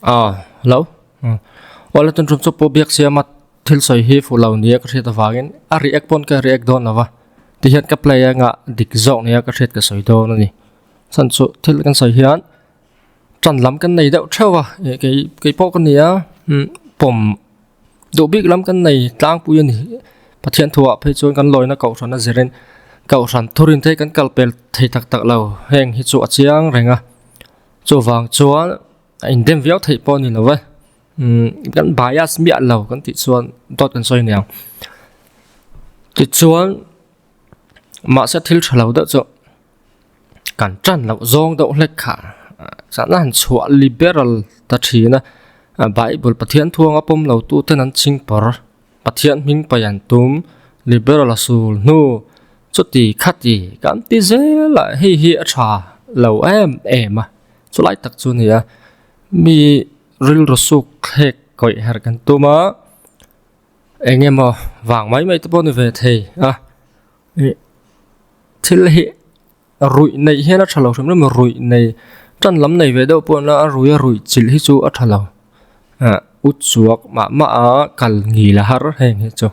Ah, hello. Awle tun tum chu pu biak siama thil sawi hi fuh lo nia ka hriat avangin a react pawn ka react dawn lova tihian ka play anga dik zawk nia ka hriat ka sawi dawn a ni. Chhan chu thil kan sawi hian tan lam kan nei deuh theuh a eh kei kei pawh ka ni a umm pawm duh bik lam kan nei tlangpui a ni. Pathian thuah phei chuan kan lawina kohhran a zirin kohhran thurin te kan kal pel thei tak tak lo heng hi chu a chiang reng a. Chuvang chuan a indem viau theih pawh a ni lo e. Umm kan bias miah lo kan tih chuan dawt kan sawi aniang. Tichuan mahse thil tha lo deuh chu kan tan loh zawng deuh hlek kha chahna han chhuah liberal ta thin a. Bible Pathian thuanga pawm lo tu ten an ching pawr Pathian hming paih an tum liberal a sul hnu chuti khati kan ti zel a hei hi a tha lo em em a chulai tak chu a ni a mi rilru suk thlek kawih herh kan tum a eng emaw vang mai mai te pawh a ni ve thei a ih thil hi ruih neih hian a tha lo hrim hrim a ruih nei tan lam nei ve deuh pawh na a rui a ruih chilh hi chu a tha lo ah u chuak mah mah a kal ngil a har heng hi chu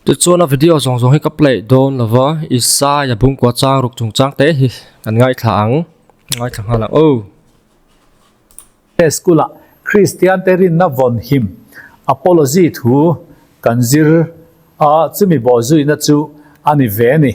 tichuan a video zawng zawng hi ka play dawn lo va Isaiah bungkua chang ruk chung chang te hi kan ngaithla ang ngaithla nghal ang aw. School ah Kristian te rinna vawn him apology thu kan zir a, chumi bawhzuina chu a ni ve a ni.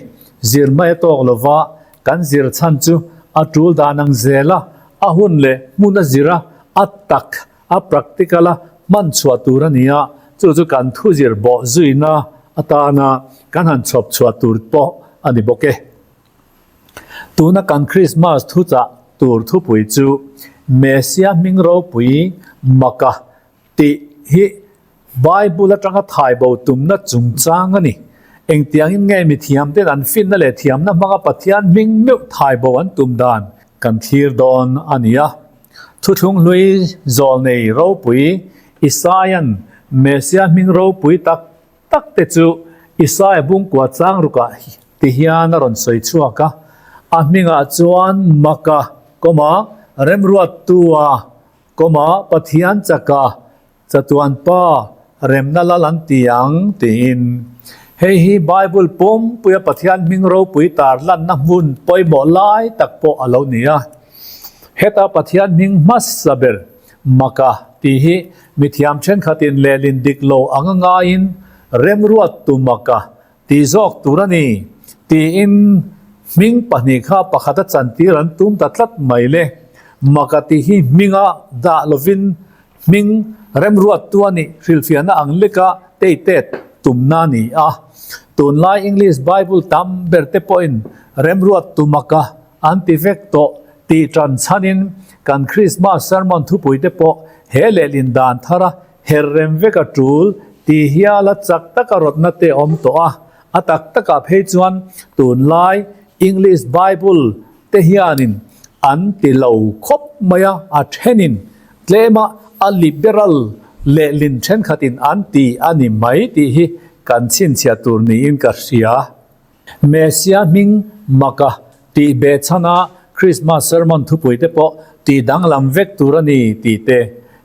Zir mai a tawk lova kan zir chhan chu a tul dan ang zela a hun leh hmun a zir a, a tak, a practical a hman chhuah tur a ni a, chu chu kan thu zir bawhzuina atana kan han chhawp chhuah tur pawh a ni bawk e. Tuna kan Krismas thuchah tur thupui chu Messia hming ropui maka tih hi Bible atanga thaibo tumna chungchang a ni. Engtiangin nge mithiamten an finna leh thiamna hmanga Pathian hming meuh thaibo an tum dan kan thlir dawn a ni a. Thuthlung hlui zawlnei ropui Isaia'n Messia hming ropui tak tak te chu Isaiah bungkua chang rukah ti hian a rawn sawi chhuak a, a hmingah chuan Maka kawma Remruattua kawma Pathian chaka chatuan pa remna lal an ti ang tiin. Hei hi Bible pumpuia Pathian hming ropui tar lanna hmun pawimawh lai tak pawh a lo ni a. Heta Pathian hming hmasa ber Maka tih hi mithiam thenkhatin lehlin dik lo anga ngaiin Remruattu Maka tih zawk tur a ni tiin hming pahnih kha pakhata chantir an tum ta tlat mai le. Maka tih hi hminga dah lovin hming Remruattu a nih hrilhfiahna ang leka teitet tumna a ni a. Tunlai English Bible tam ber te pawhin Remruattu Maka an ti vek tawh tih tan chhanin kan Krismas sermon thupui te pawh he lehlin dan thara her rem vek a tul tih hiala chak taka rawtna te awm tawh a. A tak takah phei chuan tunlai English Bible te hianin an ti lo khawp mai a, a thenin tlema a liberal lehlin thenkhatin an ti a ni mai tih hi kan chhinchhiah tur niin ka hria. Messia hming maka tih beh chhana Krismas sermon thupui te pawh tih danglam vek tur a ni tih te,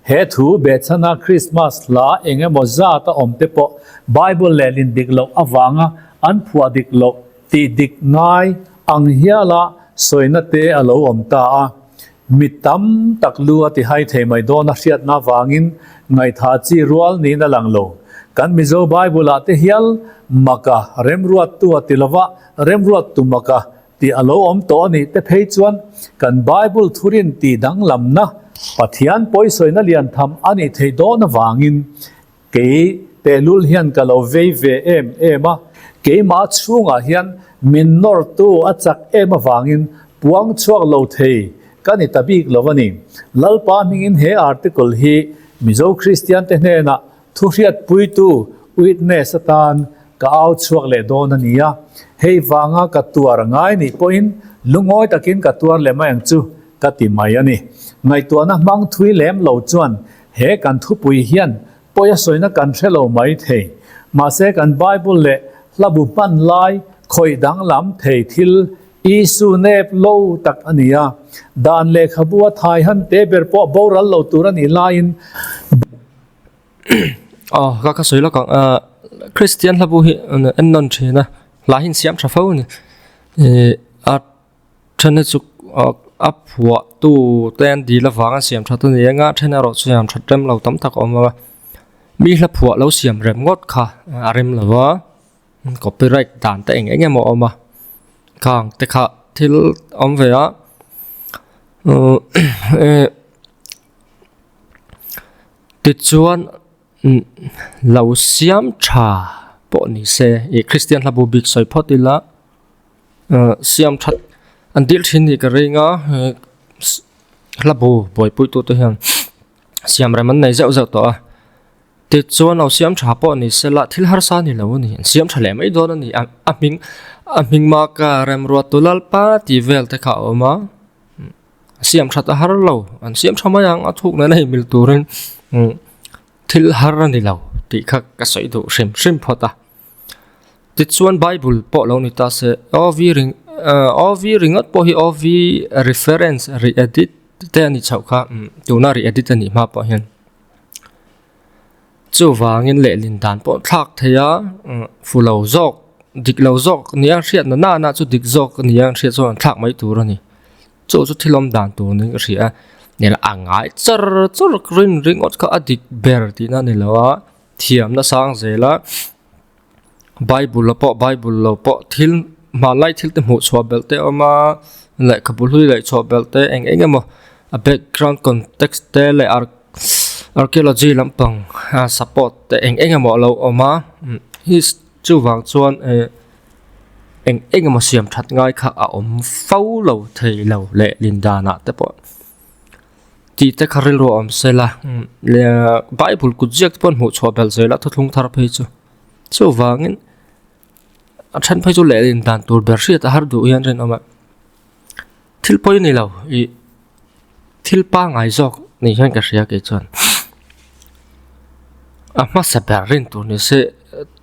he thu beh chhana Krismas hla eng emaw zat a awm te pawh Bible lehlin dik loh avanga an phuah dik loh tih dik ngai ang hiala sawina te a lo awm ta a. Mi tam tak lu a ti hai thei mai dawn a hriatna avangin ngaihthah chi rual niin a lang lo. Kan Mizo Bible-ah te hial maka remruattu a ti lova, remruattu maka tih a lo awm tawh a nih te phei chuan kan Bible thurin tih danglamna Pathian pawisawina lian tham a nih theih dawn avangin Kei tehlul hian ka lo vei ve em em a, keimah chhungah hian min nawrtu a chak em avangin puang chhuak lo thei ka ni ta bik lo a ni. Lalpa hmingin he article hi Mizo Kristian te hnenah thuhriatpuitu, witness, atan ka au chhuak leh dawn a ni a, hei vanga ka tuar ngai nih pawhin lungawi takin ka tuar leh mai ang chu ka ti mai a ni. Ngaihtuahna hmang thui lem lo chuan He kan thupui hian pawi a sawina kan hre lo mai thei. Mahse kan Bible leh hlabu hman lai khawih danglam thei thil Isu nep lo tak a ni a, dan lehkhabu a thai han te ber pawh boral lo tur a nih laiin. Aw ka ka sawi lawk ang ah Kristian hlabu hi en nawn thin a hla hi an siam tha fo a ni ih a then hi chu a phuah tu te an dil avang a siam that a ni ang a then erawh chu siam that rem lo tam tak a awm a mi hla phuah lo siam rem ngawt kha a rem lo va copyright dan te eng eng emaw a awm a khang te kha thil awm ve a eh. Tichuan lo siam tha pawh ni se ih Kristian hlabu bik sawi phawt ila siam that an dil thin nih ka ring a hlabu buaipui tute hian siam rem an nei zeuh zeuh tawh a tichuan lo siam tha pawh ni se la thil harsa ni lo a ni an siam tha leh mai dawn a ni a hming a hming maka remruat tu lalpa tih vel te kha a awm a. Siam that a har lo, an siam tha mai ang a thuk nena i mil turin thil har a ni lo tih kha ka sawi duh hrim hrim phawt a. Tichuan Bible pawh lo ni ta se OV ring OV ringawt pawh hi OV reference re-edit te a ni chhoh kha tuna re-edit a nih hma pawh hian. Chuvangin lehlin dan pawh thlak thei a fu lo zawk dik lo zawk nia hriatna nana chu dik zawk nia hriat chuan thlak mai tur a ni. Chu chu thil awm dan tur niin ka hria a, nel a ngai char char rin ringawt kha a dik ber tihna a ni lo a, thiamna sang zel a, Bible pawh Bible lo pawh thil hmanlai thil te hmuh chhuah belh te a awm a, lehkhabu hlui leh chhuah belh te eng eng emaw a background context te leh archaeology lampang support te eng eng emaw a lo awm a, chuvang chuan eh. Eng eng emaw siam that ngai kha a awm fo lo thei lo leh lindanah te pawh tih te kha rilru a awm sela bible kut ziak te pawh an hmuh chhuah belh zel a thuthlung thar phei chu chuvangin a then phei chu leh lindan tur ber hriat a har duh hian rinawm a thil pawi a ni lo ih thil pangngai zawk ni hian ka hria kei chuan a hmasa ber rin tur ni se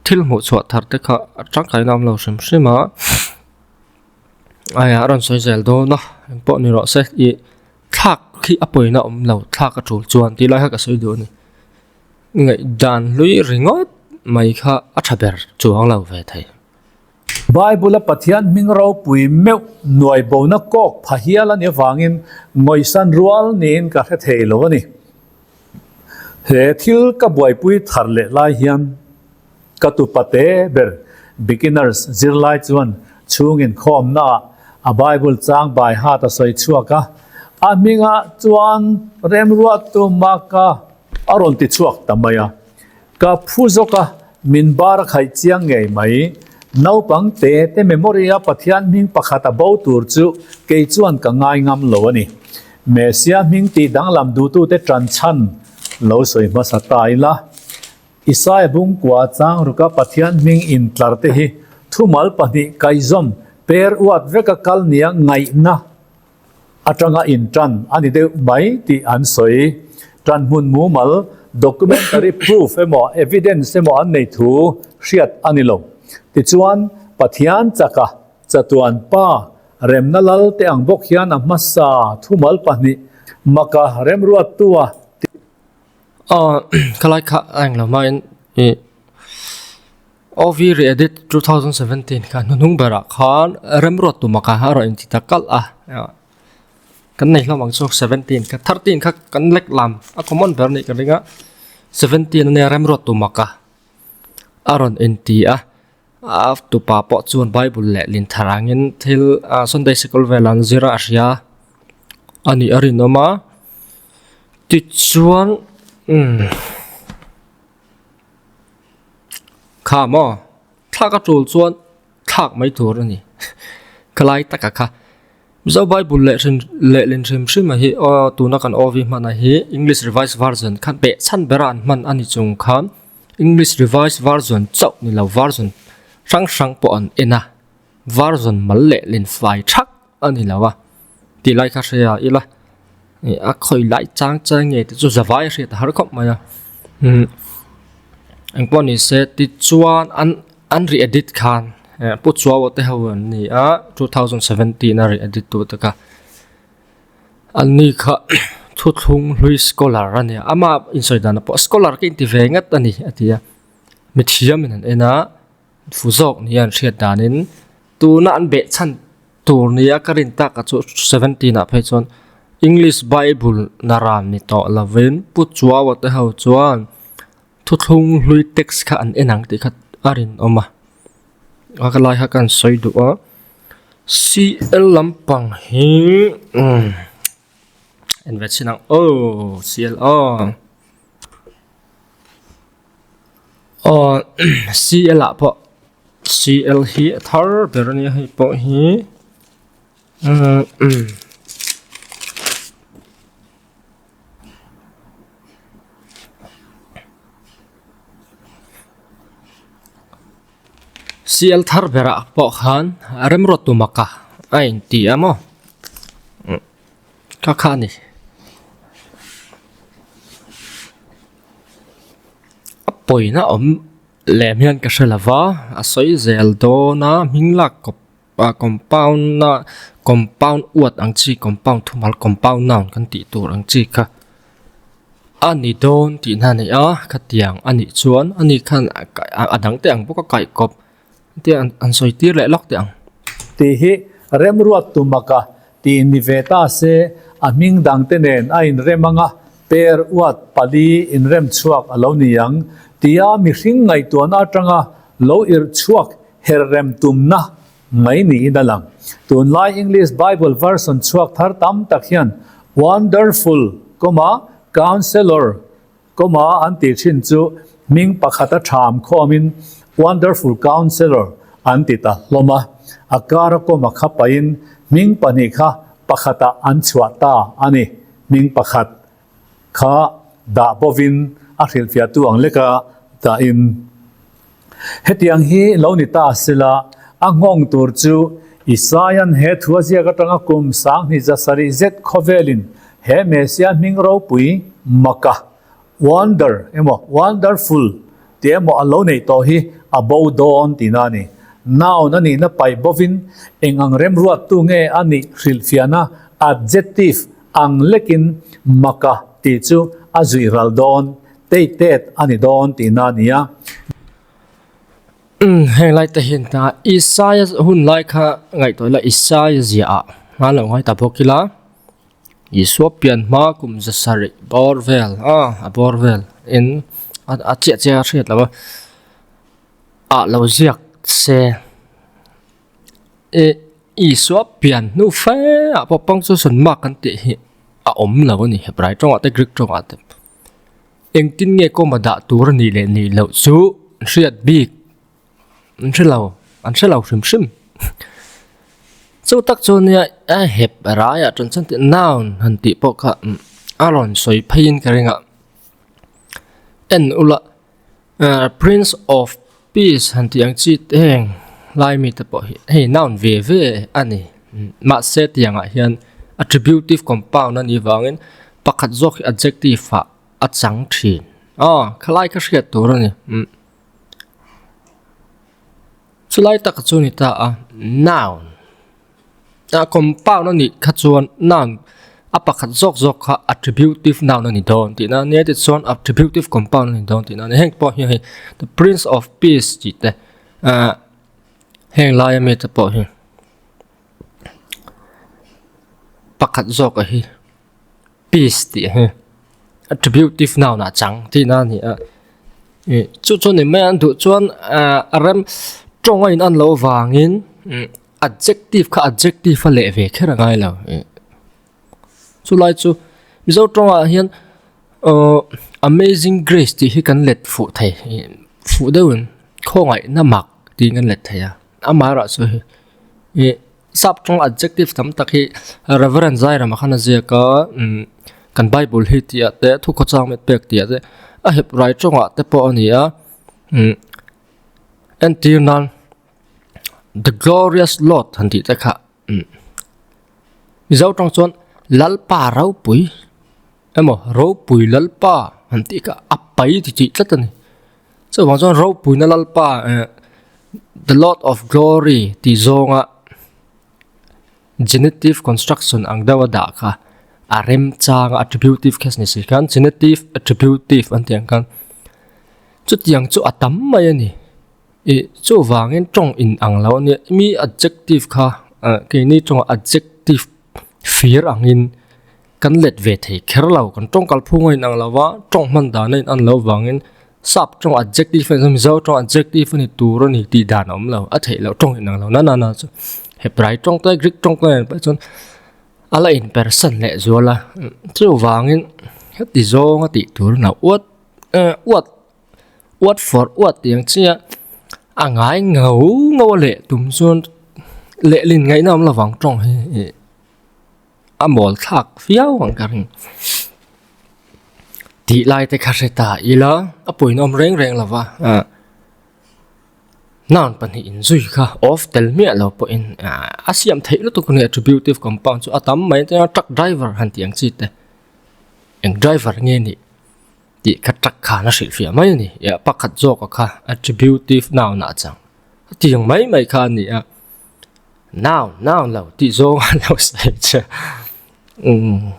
thil hmuh chhuah thar te kha a tangkaina awm lo hrim hrim a aia a rawn sawi zel dawn a engpawh ni rawh se ih thlak khi a pawina awm lo thlak a tul chuan tih lai kha ka sawi duh a ni ngaihdan hlui ringawt mai kha a tha ber chuang lo ve thei. Bible-a Pathian hming ropui meuh nuai bona kawk pha hial a nih avangin ngawisan rual niin ka hre thei lo a ni. He thil ka buaipui thar leh lai hian ka tupa te ber beginners zirlai chuan chhung inkhawmnaah a Bible chang bai hat a sawi chhuak a, a hmingah chuan remruattu maka a rawn ti chhuak ta mai a. Ka phu zawk a, min bar a khaih chiang ngei mai. Naupang te te memory a Pathian hming pakhat a bo tur chu kei chuan ka ngai ngam lo a ni. Messia hming tih danglam duhtute tan chhan lo sawi hmasa ta ila. Isaiah bungkua chang ruka Pathian hming intlar te hi thumal pahnih kaihzawm per uat veka kal nia ngaihna atanga intan a ni deuh mai tih an sawi. Tanhmun mumal, documentary proof emaw evidence emaw an nei thu hriat a ni lo. Tichuan, Pathian chaka chatuan pa remna lal te ang bawk hian a hmasa thumal pahnih maka remruattua ti. Aw, khalai kha a englo hmain ih. OV Re-edit 2017 kha hnuhnung berah khan remruat tum a kha a rawn inti ta kalh a, kan nei hlawm ang chu 17 kha 13 kha kan lek lam a common ber anih ka ring a, 17 ania remruat tum a kha a rawn inti a, a tupa pawh chuan bible leh lin thar angin thil Sunday sikul velah an zir a a hria a nih a rinawm a, tichuan umm. Kha maw? Thlak a tul chuan thlak mai tur a ni. Khalai taka kha. Mizo Bible leh hrim lehlin hrim hrim a hi aw tuna kan OV hman a hi English Revised Version khan peh chhan bera an hman a ni chung khan English Revised Version chauh ni lo version hrang hrang pawh an en a, version mal lehlin fai thak a ni lo a tih lai kha hria ila ih a khawi lai chang chang nge te chu zavai a hriat a har khawp mai a umm engpawh ni se tichuan an an re edit khan Pu Chuaua te ho an ni a, 2017 a ri edit tu te kha. Anni kha thuthlung hlui scholar a nia, ama insawi dan pawh scholar ka inti ve ngat a ni a ti a, mithiamin an en a, fu zawk nia an hriat danin tuna an beh chhan tur nia ka rin tak a chu 17 ah phei chuan English Bible naran ni tawh lovin Pu Chuaua te ho chuan thuthlung hlui text kha an en ang tih kha a rinawm a, a ka lai kha ka han sawi duh a CL lampang hi umm en ve chin ang aw CL aw aw CL ah pawh CL hi a thar ber a nia hei pawh hi umm. Sial thar berah pawh khan remruat tumaka a inti a maw kha kha a ni a pawina awm lem hian ka hre lo va a sawi zel dawn a hming lak kawp a compound a compound uat ang chi compound thumal compound noun kan tih tur ang chi kha a ni dawn tih na a ni a khatiang a nih chuan ani khan a dang te ang bawk a kaihkawp te an sawi tir leh lawk teh ang. Tih hi remruat tumaka tih ni ve ta se a hming dang te nen a inrem anga per uat pali inrem chhuak a lo ni ang tia mihring ngaihtuahna atanga lo irh chhuak Herrem tumna mai niin a lang. Tunlai English Bible version chhuak thar tam tak hian Wonderful, comma, Counselor, comma an tih thin chu hming pakhata tham khawmin Wonderful Counselor an ti ta hlawm a. A kara comma kha pahin hming pahnih kha pakhatah an chhuah ta a ni. Hming pakhat kha dah bovin a hrilhfiahtu ang leka dahin hetiang hi lo ni ta sela, a nghawng tur chu Isaia'n he thu a ziak atanga kum 20 zasarih zet khawvelin he Messiah hming ropui maka, wonder emaw wonderful tih emaw a lo neih tawh hi a bo dawn tihna a ni. Noun a nihna paih bovin eng ang remruattu nge a nih hrilhfiahna adjective Ang lekin maka tih chu a zuih ral dawn, teitet a ni dawn tihna a ni a. Umm, heng lai te hian ta Isaia hun lai kha ngaihtuah ila Isaia ziah ah hma lo ngai ta bawk ila Isua pian hma kum zasarih bawr vel a a bawr vel in a chiah chiah a hriat loh a ah lo ziak se e. Isua pian hnu fe ah pawh punctuation mark kan tih hi a awm lo a ni Hebrai tawngah te Greek tawngah te engtin nge kawma dah tur a nih leh nih loh chu an hriat bik an hre lo an hre lo hrim hrim chu tak chu nia a Hebrai ah chuan chuan noun han tih pawh kha a rawn sawi pheiin ka ring a en ula. Prince of Peace han tih ang chi te heng lai mi te pawh hi hei noun ve ve a ni mahse tiangah hian attributive compound a nih vangin pakhat zawk hi adjective ah a chang thin aw khalai kha hriat tur a ni umm chulai taka chu a ni ta a noun. A compound a nih kha chuan noun a pakhat zawk zawk kha attributive noun a ni dawn tihna a nia tichuan attributive compound a ni dawn tihna a ni heng pawh hi hei the prince of peace tih te ahh heng laia mi te pawh hi pakhat zawk a hi peace tih hi attributive noun ah chang tihna a ni a ih chu chu ni mai an duh chuan ahh a rem tawng a in an loh vangin umm. Adjective kha adjective a leh ve kher a ngai lo ih chulai chu Mizo tawngah hian aww amazing grace tih hi kan let fuh thei ih fuh deuhin khawngaihna mak tiin kan let thei a amaherawh chu hei ih sap tawng adjective tam tak hi Reverend Zairama khan a ziak a umm kan bible hi tih ah te thukhawchang met pek tih ah te a hep rai tawngah te pawh a ni a umm entir nan. The glorious Lord han tih te kha Mizo tawng chuan Lalpa ropui emaw ropui Lalpa han tih kha a pai ti tih tlat a ni. Chuvang chuan ropuina Lalpa eh. The Lord of Glory tih zawnga genitive construction ang deuha dah kha a remchang a, attributive case ni si khan genitive attributive an tih ang khan chutiang chu a tam mai a ni. Ih chuvangin tawng in ang lo a nia, mi adjective kha keini tawngah adjective fir angin kan let ve thei kher lo, kan tawng kalphung a inang lo va, tawng hman dan a inan loh vangin sap tawng adjective a ni Mizo tawng adjective a ni tur a ni tih dan a awm lo, a theih loh tawng inang lo na na na chu Hebrai tawng te Greek tawng te nen pawh chuan a la inpersan leh zual a, chuvangin heti zawng a tih tur a ni uat uat uat for uat tih ang chiah a ngai ngau ngau a leh tum chuan lehlin ngaihna awm lovang tawng hi ih. A mawl thlak viau ang ka ring. Tih lai te kha hre ta ila a pawina awm reng reng lo va, ah noun pahnih inzui kha of tel miah lo pawhin a siam theih lutuk a ni attributive compound chu a tam mai a truck driver han tih ang chi te eng driver nge nih tih kha truck khan a hrilhfiah mai a ni pakhat zawk a kha attributive noun ah chang a tiang mai mai kha a ni a. Noun, noun lo tih zawng a lo sawi che. Umm.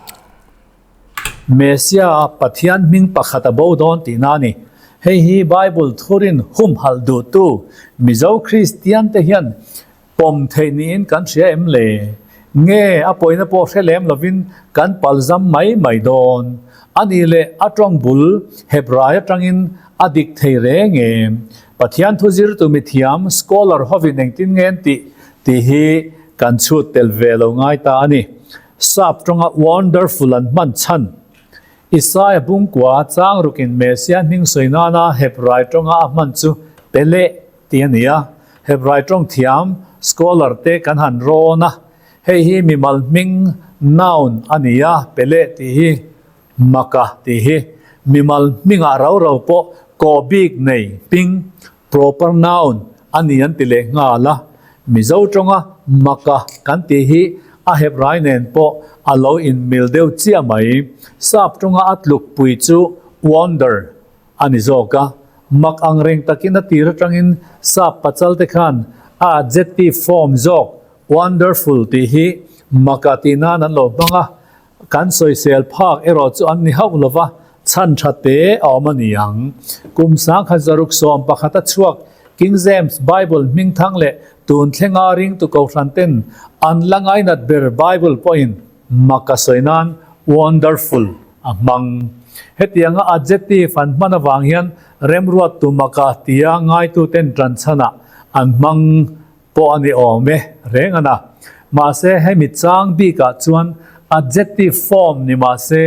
Messiah Pathian hming pakhat a bo dawn tihna a ni. Hei hi Bible thurin humhalh duhtu Mizo Kristian te hian pawm theih niin kan hria em le? Nge a pawina pawh hre lem lovin kan palzam mai mai dawn? A nih leh a tawng bul Hebrai atangin a dik thei reng em? Pathian thu zirtu mithiam, scholar, hovin engtin nge an tih tih hi kan chhut tel ve lo ngai ta a ni. Sap tawnga wonderful an hman chhan. Isaiah bungkua chang rukin Messiah hming sawi nana Hebrai tawnga a hman chu Pele tih a ni a. Hebrai tawng thiam, scholar, te kan han rawn a. Hei hi mimal hming, noun, a ni a, Pele tih hi. Maka tih hi mimal hmingah rau rau pawh kawh bik nei ping, proper noun, a ni an ti leh nghal a. Mizo tawnga maka kan tih hi a Hebrai nen pawh a lo inmil deuh chiah mai. Sap tawnga a tlukpui chu wonder a ni zawk a. Mak ang reng takin a tir atangin sap pachal te khan a adjective form zawk wonderful tih hi maka tih nan an lo hmang a. Kan sawisel phak erawh chu an ni hauh lova, chhan tha te a awm a ni ang. Kum 1911 a chhuak King James Bible hmingthang leh tun thlenga ringtu kohhran ten an la ngainat ber Bible pawhin mak a sawi nan wonderful a hmang. Hetianga adjective an hman avang hian remruattu maka tia ngaituten tan chhanah an hmang pawh a ni awm e reng a na. Mahse hemi chang bikah chuan adjective form ni mahse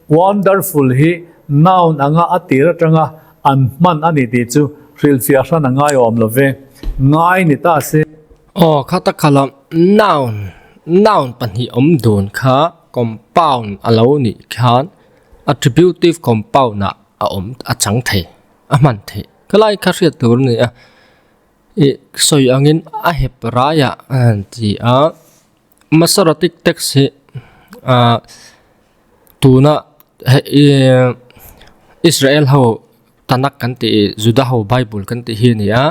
wonderful hi noun anga a tir atanga an hman a ni tih chu hrilhfiah hran a ngai awm lo ve. Ngai ni ta se. Aw kha tak kha lo noun noun pahnih awm dun kha compound a lo nih khan attributive compound ah a awm a chang thei a hman theih ka lai kha hriat tur a ni a. Ih sawi angin a hep raiah a han ti a, Masoretic text hi ah tuna hei Israel ho Tanakh kan tih Juda ho Bible kan tih hi a ni a,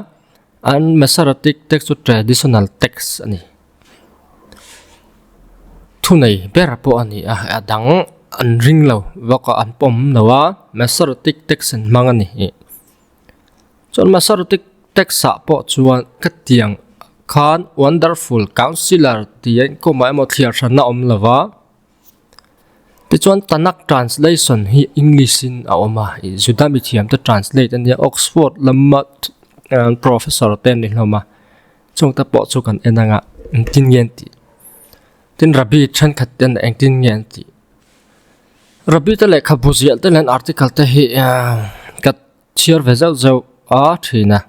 an Masoretic text chu traditional text a ni. Thunei ber pawh a ni a, a dang an ring lo bawk a an pawm lo a, Masoretic text an hmang a ni. Chuan Masoretic text-ah pawh chuan ka tiang khan Wonderful Counselor tih a inkhawmah emaw thliar hranna a awm lo va. Tichuan Tanakh translation hi English-in a awm a, ih Juda mithiamte translate a nia, Oxford lama professor te an ni hlawm a, chungte pawh chu kan en anga engtin nge an tih. Tin Rabbi thenkhat ten engtin nge an tih. Rabbi te lehkhabu ziah te leh an article te hi ka Chhiar ve zauh zauh a thin a.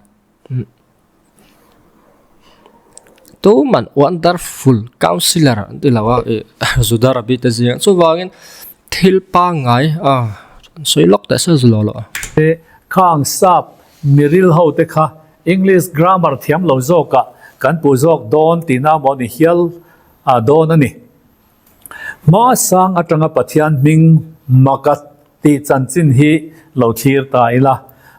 Tuman wonderful counsellor an ti lo a ih Juda Rabbi te zingah chuvangin thil pangngai a sawi lawk teh se zulaw loh a. Khang sap miril ho te kha English grammar thiam lo zawkah kan puh zawk dawn tihna maw ni hial a dawn a ni. Hmasang atanga Pathian hming Makat tih chanchin hi lo thlir ta ila.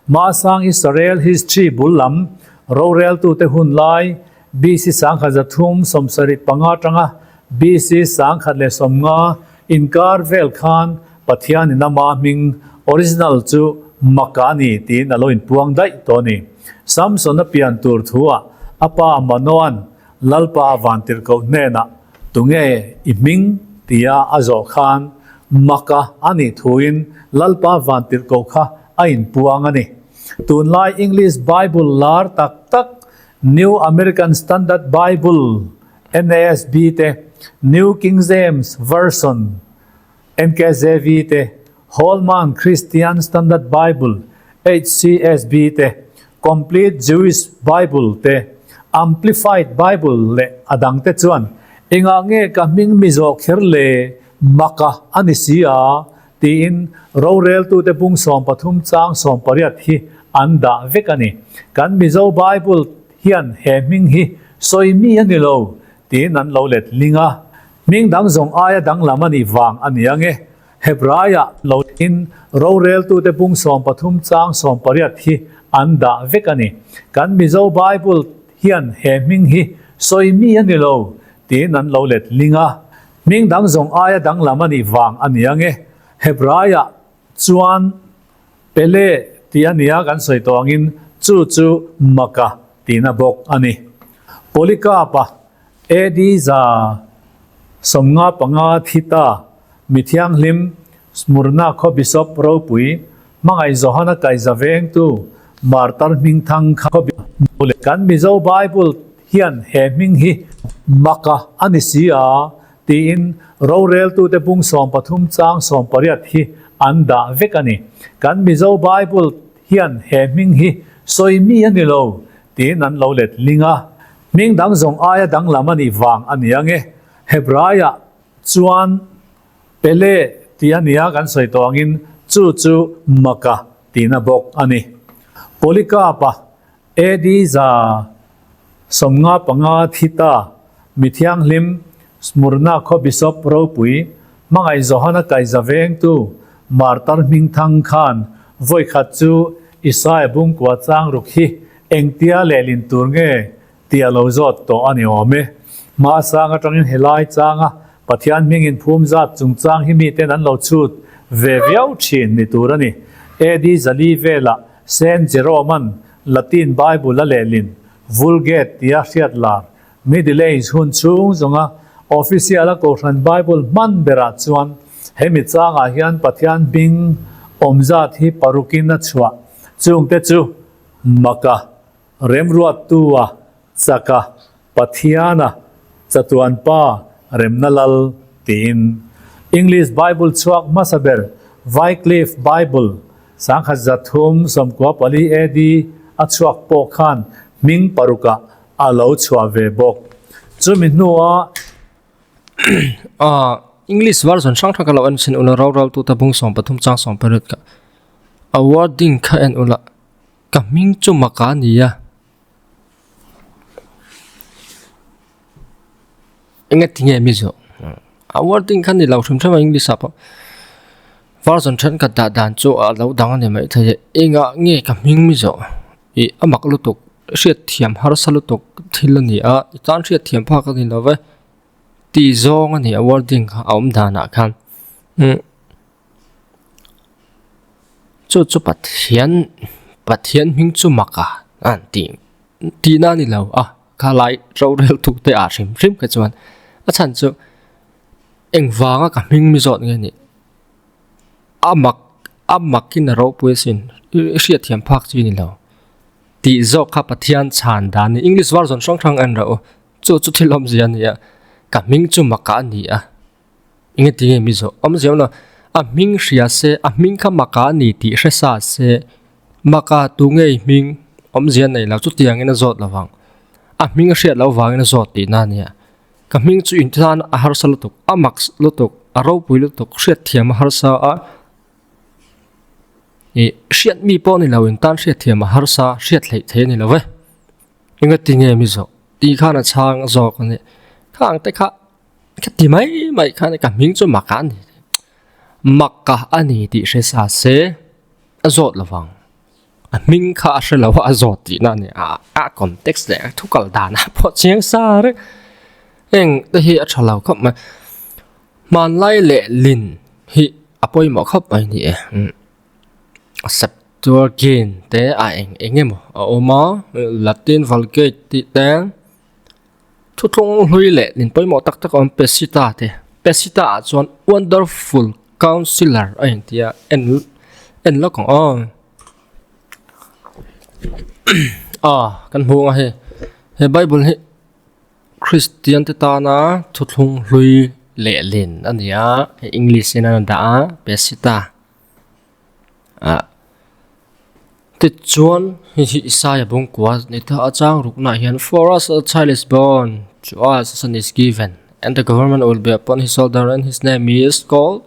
Hmasang Israel history bul lam Roreltute hun lai BC 1375 atanga BC 1050 inkar vel khan Pathianin ama hming original chu Maka a ni tiin a lo inpuang daih tawh a ni. Samson-a pian tur thuah a pa Manoa'n Lalpa Vantirhkoh hnenah tunge i hming tia a zawh khan Maka a nih thuin Lalpa Vantirhkoh kha a inpuang a ni. Tunlai English Bible lar tak tak New American Standard Bible, NASB, te, New King James Version, NKJV, te, Holman Christian Standard Bible, HCSB, te, Complete Jewish Bible te, Amplified Bible leh a dangte chuan engah nge ka hming mi zawh kher le maka a ni si a? Tiin roreltute bung 13 chang 18 hi an dah vek a ni. Kan Mizo Bible hian he hming hi sawi mi a ni lo tiin an lo let ling a. Hming dang zawng aia danglam a nih vang a ni ang e. Hebraiah lo in roreltute bung 13 chang 18 hi an dah vek a ni. Kan Mizo Bible hian he hming hi sawi mi a ni lo tiin an lo let ling a. Hming dang zawng aia danglam a nih vang a ni ang e. Hebraiah chuan Pele tih a nia kan sawi tawh angin chu chu Maka tihna bawk a ni. Polycarp-a AD 195 thi ta mi thianghlim Smurna khaw Bishop ropui hmangaih Johana kaihza vengtu Martar hmingthang kha kan Mizo Bible hian he hming hi maka a ni si a tiin roreltute bung 13 chang 18 hi an dah vek a ni. Kan Mizo Bible hian he hming hi sawi mi a ni lo tiin an lo let ling a. Hming dang zawng aia danglam a nih vang a ni ang e. Hebraiah chuan Pele tih a nia kan sawi tawh angin chu chu maka tihna bawk a ni. Polycarp-a AD 195 thi ta mi thianghlim Smurna khaw Bishop ropui hmangaih Johana kaihza vengtu Martar hmingthang khan vawikhat chu Isaiah bungkua chang ruk hi engtia lehlin tur nge tih a lo zawt tawh a ni awm e. Hmasang atangin helai changa Pathian hmingin phum zat chungchang hi miten an lo chhut ve viau thin ni tur a ni. AD 400 velah Saint Jerome-a'n Latin Bible a lehlin Vulgate tia hriat lar Middle Age hun chhung zawnga official-a Kohhran Bible hman berah chuan hemi changah hian Pathian hming awm zat hi parukin a chhuah. Chungte chu Maka, Remruattua, Chaka, Pathiana, Chatuanpa, Remna Lal tiin. English Bible chhuak hmasa ber Wycliffe Bible 1394 AD a chhuak pawh khan hming parukah a lo chhuah ve bawk. Chumi hnuah. English version hrang hrang ka lo en thin ula rau rau tu ta bung 13 chang 18 ka a wording kha en ula ka hming chu maka a ni a. Enga tinge mi zawh a wording kha ni lo hrim hrim a english ah pawh version thenkhat dah dan chu a lo dang a ni maithei e engah nge ka hming mi zawh ih a mak lutuk hriat thiam harsa lutuk thil a ni a i tan hriat thiam phak a ni lo ve tih zawng a ni a wording kha a awm danah khan umm chu chu Pathian Pathian hming chu mak a an tih tihna a ni lo a. Kha lai rorel tu te ah hrim hrim kha chuan a chhan chu engvanga ka hming mi zawt nge nih a mak a makin a ropui asin i hriat thiam phak chi ni lo tih zawk kha Pathian chhan dan ni English version hrang hrang en rawh u chu chu thil awmzia a ni a ka hming chu maka a ni a enge tinge mi zawh awmzia awm lo a hming hria se a hming kha maka a ni tih hre sa se Maka tu ngei hming awmzia nei lo chutiangin a zawt lovang. A hming a hriat loh vangin a zawt tihna a nia. Ka hming chu intan a harsa lutuk, a mak lutuk, a ropui lutuk, hriat thiam a harsa a, ih hriat mi pawh ni lo intan hriat thiam a harsa, hriat hleih thei a ni lo ve. Engati nge mi zawh tih khan a chhang zawk a ni. Khang te kha ka ti mai mai khan ka hming chu maka a ni. Maka a ni tih hre sa se. A zawt lovang. A hming kha a hre lo a, a zawt tihna a ni a, a context leh a thu kal danah pawh chiang sa reng. Heng te hi a tha lo khawp mai. Hmanlai leh lin hi a pawimawh khawp mai ni e. Septuagint te a eng eng emaw a awm a, Latin Vulgate tih te, thuthlung hlui leh lin pawimawh tak tak a awm Peshitta te. Peshitta ah chuan Wonderful Counselor a inti a, en en lawk ang aw. Aw kan hmu ang a hei he bible hi Kristian te tana thuthlung hlui lehlin a ni a hei english in an dah a pesita ah tichuan hei hi Isaia bawngkua ni ta a chang ruknaah hian for us a child is born to us a son is given and the government will be upon his shoulder and his name is called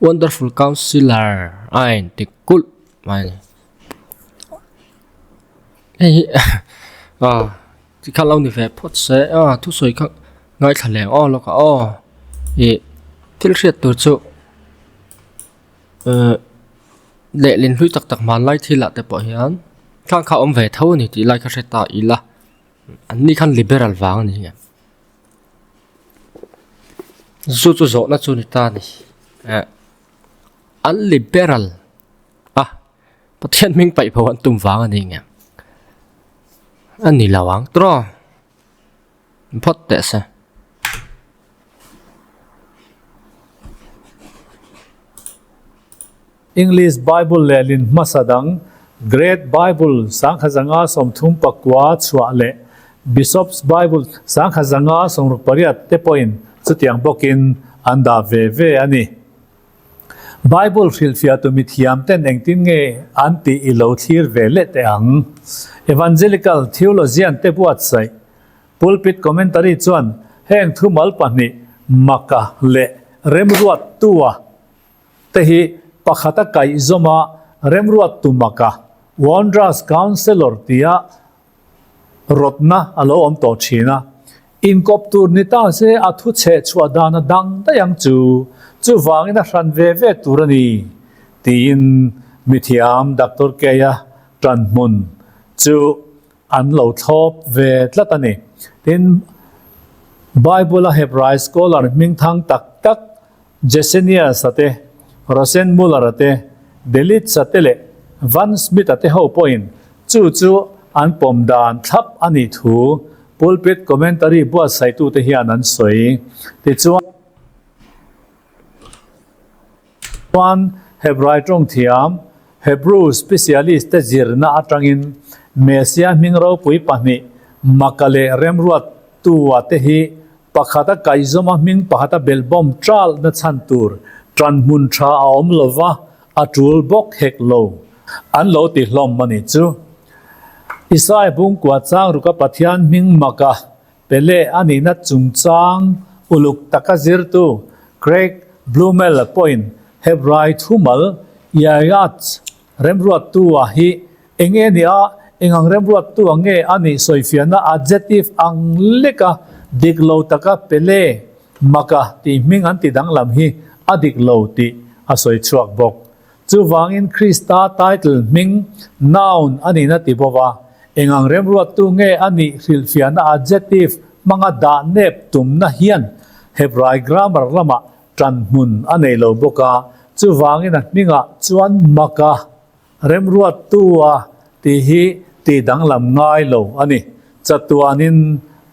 wonderful counsellor a inti kulh mai a ni. Hei hi ah tikhan lo ni ve phawt se a thusawi kha ngaithla leh ang aw lawk ah aw ih thil hriat tur chu ehh lehlin hlui tak tak hmanlai thil ah te pawh hian thlang kha a awm ve tho a ni tih lai kha hre ta ila an ni khan liberal vang a ni em zu chu zawhna chu ni ta a ni eh an liberal a Pathian hming paih pho an tum vang a ni nge a ni lo ang tawh phawt teh se. English Bible lehlin hmasa dang Great Bible sangkhazanga 39 chhuah leh Bishop's Bible sangkhazanga 68 te pawhin chutiang bawkin an dah ve ve a ni. Bible hrilhfiahtu mithiamten engtin nge an tih i lo thlir ve leh teh ang? Evangelical theologian te buatsaih Pulpit Commentary chuan heng thumal pahnih Maka leh Remruattua te hi pakhata kaihzawma Remruattu Maka, Wondrous Counselor tia rawtna a lo awm tawh thin a, inkawp tur ni ta se a thu chheh chhuah dan a dang daih ang chu, chuvangin a hran ve ve tur a ni, tiin mithiam Doctor Keia tanhmun chu an lo thlawp ve tlat a ni. Tin, Bible-a Hebrai scholar hmingthang tak tak Gesenius-a te, Rosenmuller-a te, Delitzsch-a te leh Van Smith-a te ho pawhin chu chu an pawm dan thlap a nih thu Pulpit Commentary buatsaitute hian an sawi. Tichuan, Hebrai tawng thiam, Hebrew specialist te zirna atangin Messia hming ropui pahnih Maka leh Remruattua te hi Pakhata kaihzawma hming pakhata belhbawm ṭalhna chhan tur ṭan hmun ṭha a awm lo va, a ṭul bawk hek lo. An lo ti hlawm a nih chu. Isai bungkua chang ruka Pathian hming maka pe leh a nihna chungchang uluk taka zirtu Craig Blumel pawhin Hebrai thumal Yayats remruattu ah hi Eng nge nia, eng ang remruattu ang nge a nih sawifiahna adjective ang leka dik lo taka pele, maka tih hming an ti danglam hi a dik lo tih a sawi chhuak bawk. Chuvangin Krista title hming noun a nihna ti bawk a, eng ang remruattu nge a nih hrilhfiahna adjective hmanga dah nep tumna hian Hebrai grammar lamah ṭan hmun a nei lo bawk a, chuvangin a hmingah chuan maka Remruattu-a tih hi tih danglam ngai lo a ni. Chatuanin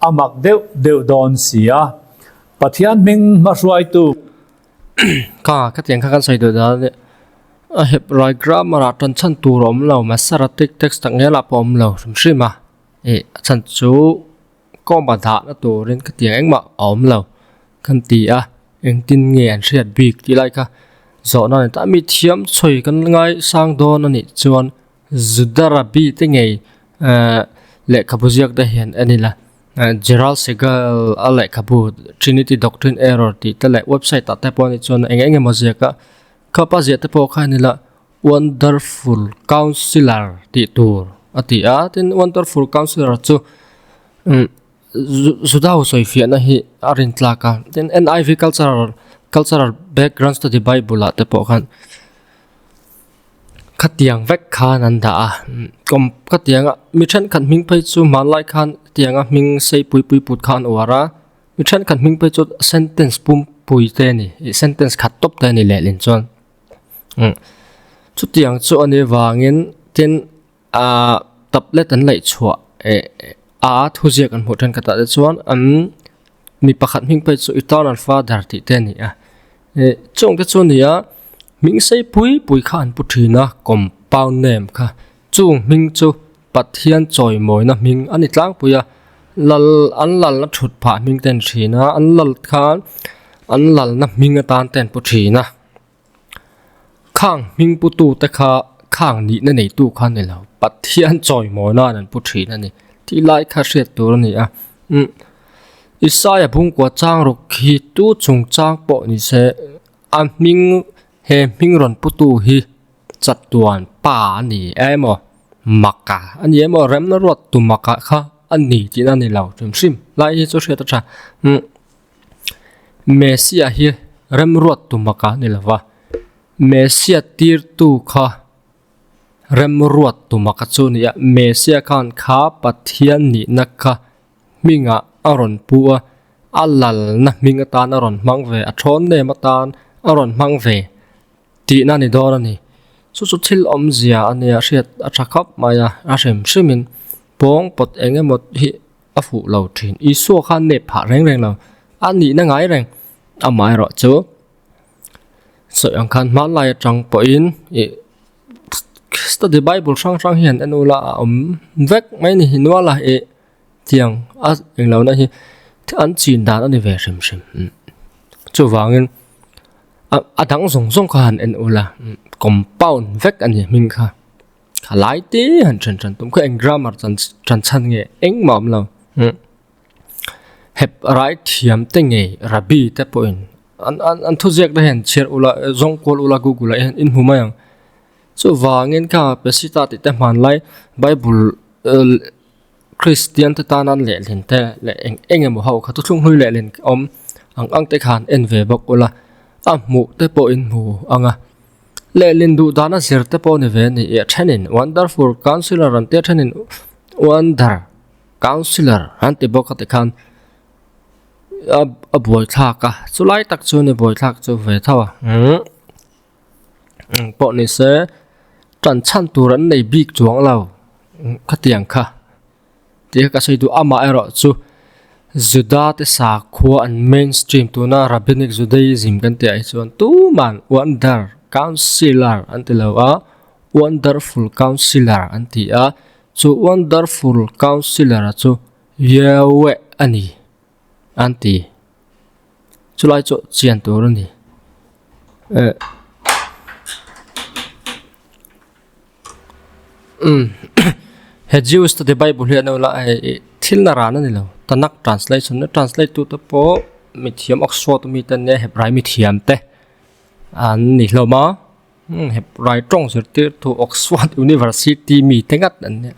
a mak deuh deuh dawn si a. Pathian hming hmahruaitu. Ka khatiang kha kan sawi duh dan a ni. A Hebrai grammar ah tan chhan tur a awm lo, Masoretic text tak ngial ah pawh a awm lo hrim hrim a. Ih a chhan chu kawma dahna turin khatiang engmah a awm lo kan ti a. Engtin nge an hriat bik tih lai kha zawhna a ni ta. Mi thiam chhawi kan ngai sang dawn a nih chuan Juda Rabbi te ngei ehh lehkhabu ziak te hian en ila Gerald Segal a lehkhabu Trinity Doctrine Error tih te leh website ah te pawh a nih chuan eng eng emaw ziak a khapa ziah te pawh kha en ila Wonderful Counselor tih tur a ti a tin Wonderful Counselor chu umm. Juda ho sawi fiahna hi a rin tlak a tin N_I_V cultural cultural background study bible ah te pawh khan. Khatiang vek khan an dah a, kawm khatianga mi thenkhat hming phei chu hmanlai khan tianga hming sei pui pui put kha an uar a, mi thenkhat hming phei chu sentence pum pui te a ni ih sentence khat tawp te a ni lehlin chuan umm chutiang chu a nih vangin tin ahh tablet an laih chhuah eh a thuziak an hmuh thenkhat ah te chuan an mi pakhat hming phei chu eternal father tih te a ni a ih chung te chu a ni a hming sei pui pui kha an pu thin a compound name kha chung hming chu Pathian chawimawina hming a ni tlangpui a lal an lalna thut phah hming te an thin a an lal khan an lalna hming atan te an pu thin a. Khang hming putu te kha khang nihna neitu kha a ni lo, Pathian chawimawi nan an pu thin a ni tih lai kha hriat tur a ni a. Umm Isaia bungkua chang ruk hi tu chungchang pawh ni se a hming he hming rawn putu hi chatuan pa a ni emaw maka a ni emaw remna ruat tu maka kha a ni tihna a ni lo hrim hrim lai hi chu hriat a tha. Umm. Messia hi remruat tu maka ni lova, Messia tirtu kha remruat tu maka chu a ni a, Messia khan kha Pathian nihna kha hmingah a rawn pu a, a lalna hming atan a rawn hmang ve, a thawn nem atan a rawn hmang ve tihna a ni dawn a ni. Chu chu thil awmzia a nia hriat a tha khawp mai a, a hrim hrimin pawng pawt eng emaw hi a fuh lo thin. Isua khan nep phah reng reng lo. A nihna ngai reng. Amaherawh chu sawi ang khan hmanlai atang pawhin ih study bible hrang hrang hian en ula a awm vek mai ni hi nual a ih tiang a englo na hi an chin dan a ni ve hrim hrim. Chuvangin a dang zawng zawng kha han en ula compound vek a ni hming kha. Tha lai te han then then tum kha eng grammar chan chan chhan nge engmah awm lo umm hep rai thiam te nge rabbi te pawhin an an an thuziak te hian chhiar ula zawng kual ula google ah hian in hmu mai ang chuvangin kha pesita tih te hmanlai bible Kristian te tan an lehlin te leh eng eng emaw ho kha thuthlung hlui lehlin awm ang ang te khan en ve bawk ula a hmuh te pawh in hmu ang a lehlin duh dana zir te pawh ni ve a ni a thenin wonderful counsellor an tia thenin wonder counsellor an ti bawk a tikhan a a buaithlak a chulai tak chu ni buaithlak chu ve tho a umm eng pawh ni se tan chhan tur an nei bik chuang lo khatiang kha tih ka sawi duh amah erawh chu Juda te sakhua an mainstream tuna rabbinic Judaism kan tih ah hi chuan tuman wonder counsellor an ti lo a wonderful counsellor an ti a chu wonderful counsellor chu Yahweh a ni an ti. Chulai chu chian tur a ni eh umm he Jews te bible hi an lo la a hei thil na ran a ni lo Tanakh translation a translate tu te pawh mithiam Oxford ami te an nia Hebrai mithiam te an ni hlawm a umm Hebrai tawng zirtir tu Oxford University mi te ngat an nia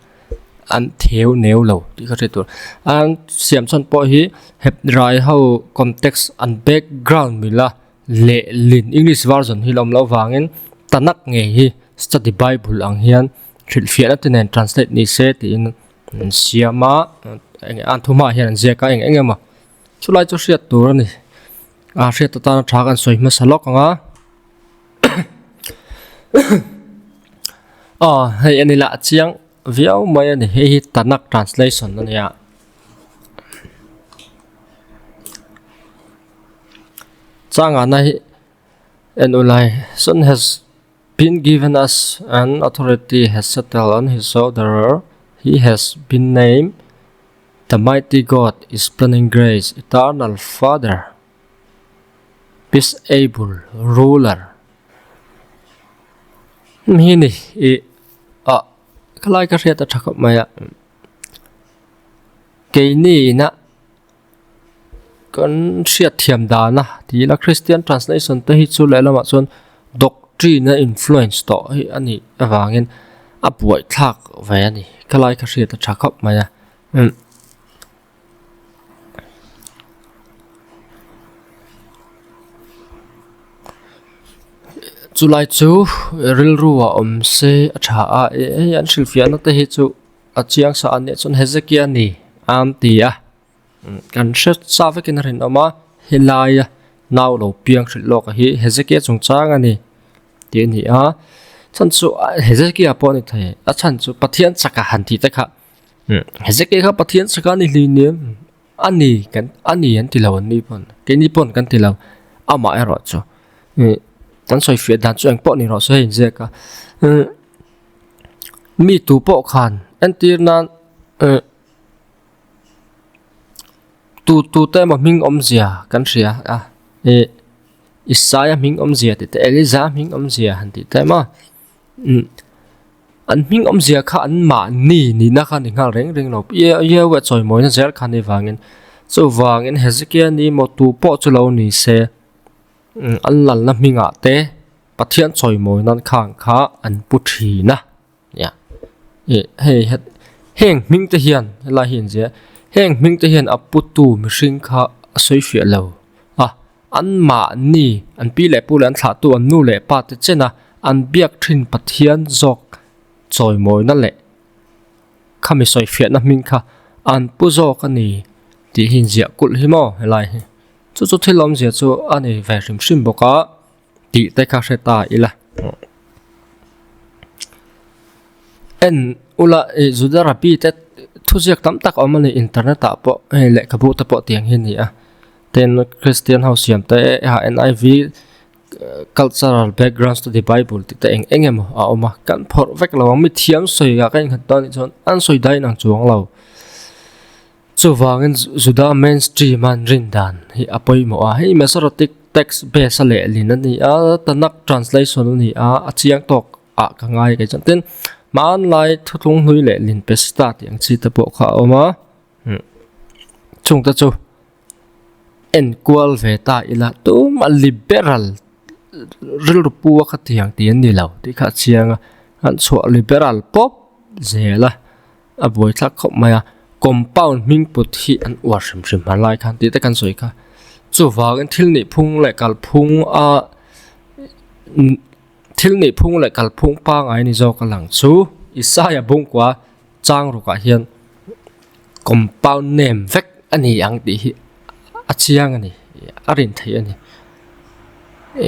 an theu neu lo tih ka hriat tur an siam chhan pawh hi Hebrai ho context an background mila lehlin English version hi la awm loh vangin Tanakh ngei hi study bible ang hian hrilhfiahna te nen translate ni se tiin an siam a eng an thu hmaah hian an ziak a eng eng emaw chulai chu hriat tur a ni a hriat atana tha kan sawi hmasa lawk ang a. Aw hei a ni lah chiang viau mai a ni hei hi Tanakh translation a nia. Changana hi en ulai son has been given us an authority has settled on his shoulder he has been named the mighty God is planning grace eternal father. Peaceable ruler hi ni ih ah khalai ka hriat a tha khawp mai a keini ina kan hriat thiam dan a ti ila Christian translation te hi chu lehlamah chuan doctrine a influence tawh hi a nih avangin a buaithlak ve a ni khalai ka hriat a tha khawp mai a umm. Chulai chu rilru ah awm se a tha a, hei an hrilhfiahna te hi chu a chiang sa a nia chuan Hezekiah ni am ti a, kan hre sa vekin a rinawm a, helaia nau lo piang hrilh lawk a hi Hezekiah chungchang a ni tih a ni a, chhan chu Hezekiah pawh a ni thei a chhan chu Pathian chaka han tih te kha Hezekiah kha Pathian chaka a ni hlim A ni kan a ni an ti lo an ni pawn keini pawn kan ti lo amah erawh chu ih kan sawi fiah dan chu eng pawh ni rawh se hei inziak a ih mi tu pawh khan entir nan ih tu tu te emaw hming awmzia kan hria a ih Isaia hming awmzia tih te Eliza hming awmzia han tih te maw. An hming awmzia kha an mahni nihna kha a ni nghal reng reng lo. Yahweh chawimawina zel kha a ni vangin chuvangin Hezekiah ni maw tu pawh chu lo ni se an lalna hmingah te Pathian chawimawi nan khang kha an pu thin a nia. Ih hei heng hming te hian helai hi inzia heng hming te hian a putu mihring kha a sawi fiah lo a. An mahni, an pi leh pu leh an thlahtu an nu leh pa te chena an biak thin Pathian zawk chawimawina leh khami sawifiahna hming kha an pu zawk a ni tih hi inziah kulh hi maw helai hi. Chu chu thil awmzia chu a ni ve hrim hrim bawk a tih te kha hre ta ila. En ula ih Juda Rabbi te thuziak tam tak a awm a ni internet ah pawh hei lehkhabu te pawh tiang hi a ni a. Ten Christian ho siam te ha NIV cultural background study bible tih te eng eng emaw a awm a kan phawrh vek lo ang mi thiam sawi ah ka inghat dawn anih chuan an sawi dahin ang chuang lo chuvangin Juda mainstream a an rin dan hi a pawimawh a hei Masoretic text base a lehlin a ni a Tanakh translation a ni a a chiang tawk ah ka ngai kei chuan tin hmanlai thuthlung hlui lehlin Peshitta tih ang chi te pawh kha a awm a chungte chu. Enkual ve ta ila tumah liberal rilru pu a kha tiang tih an ni lo tih kha a chiang a an chhuah liberal pawp zel a a buaithlak khawp mai a compound hming put hi an uar hrim hrim hman lai khan tih te kan sawi kha chuvangin thil nih phung leh kalphung a thil nih phung leh kalphung pangai ni zawk a lang chu Isaiah bungkua chang rukah hian compound name vek a ni ang tih hi a chiang a ni a rin theih a ni